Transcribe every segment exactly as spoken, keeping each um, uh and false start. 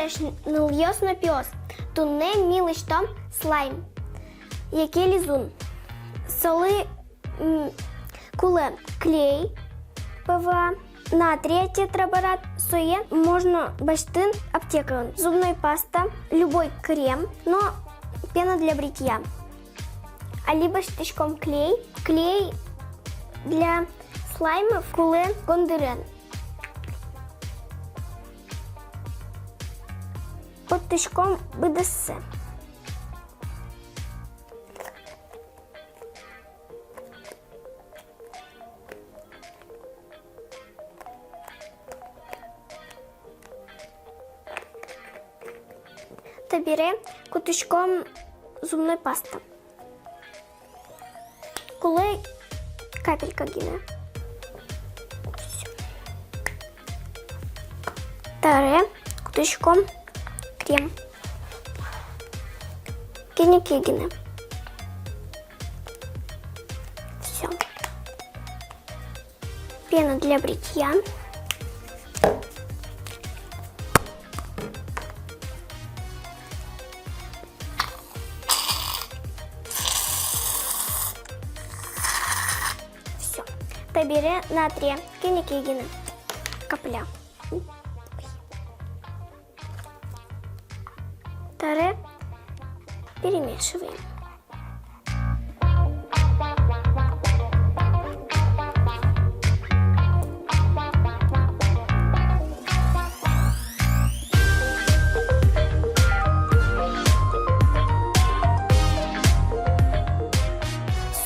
Нылъёс но пиос, туннэ ми лэсьтом слайм яке лизун. Солы, м, кулэ клей П В А, натрия тетраборат, сое можно басьтыны аптекаын, зубной паста, любой крем но пена для бритья. Али басьтӥськом клей. Клей для слаймов кулэ гондырен. Поттӥськом быдэссэ. Табере кутӥськом зубной паста. Кулэ капелька гинэ. Табере кутӥськом крем. Кӧня ке гинэ. Всё. Пена для бритья. Всё. Табере натрия кӧня ке гинэ капля. Табере перемешиваем.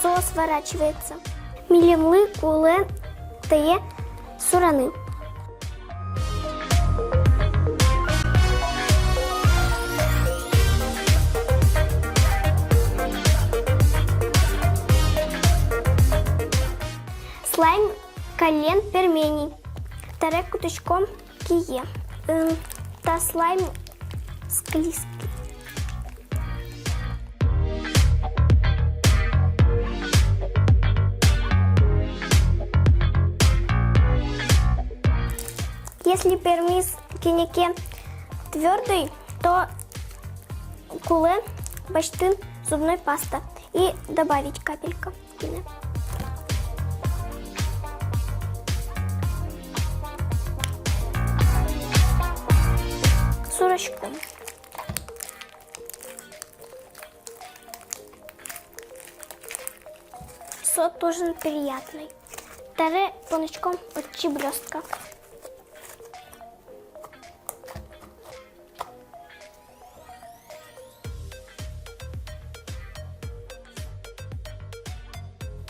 Со сворачивается. Милемлы кулэ тае сураны. Слайм каллен пӧрме ни. Табере кутӥськом кие. М, та слайм склизкий. Если пӧрмиз кӧня ке твёрдый, то кулэ басьтыны зубной паста и добавить капелька. Сураськом. Со туж но приятный. Табере поныськом отчы блёстка.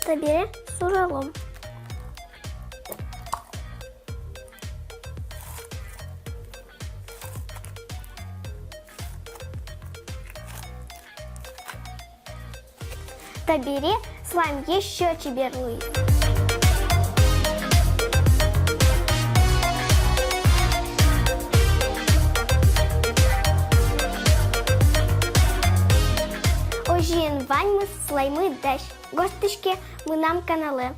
Табере суралом. Табере слайм ещё чебер луиз. Озьыен, ваньмыз слаймы дась. Гожтӥське мынам каналэ.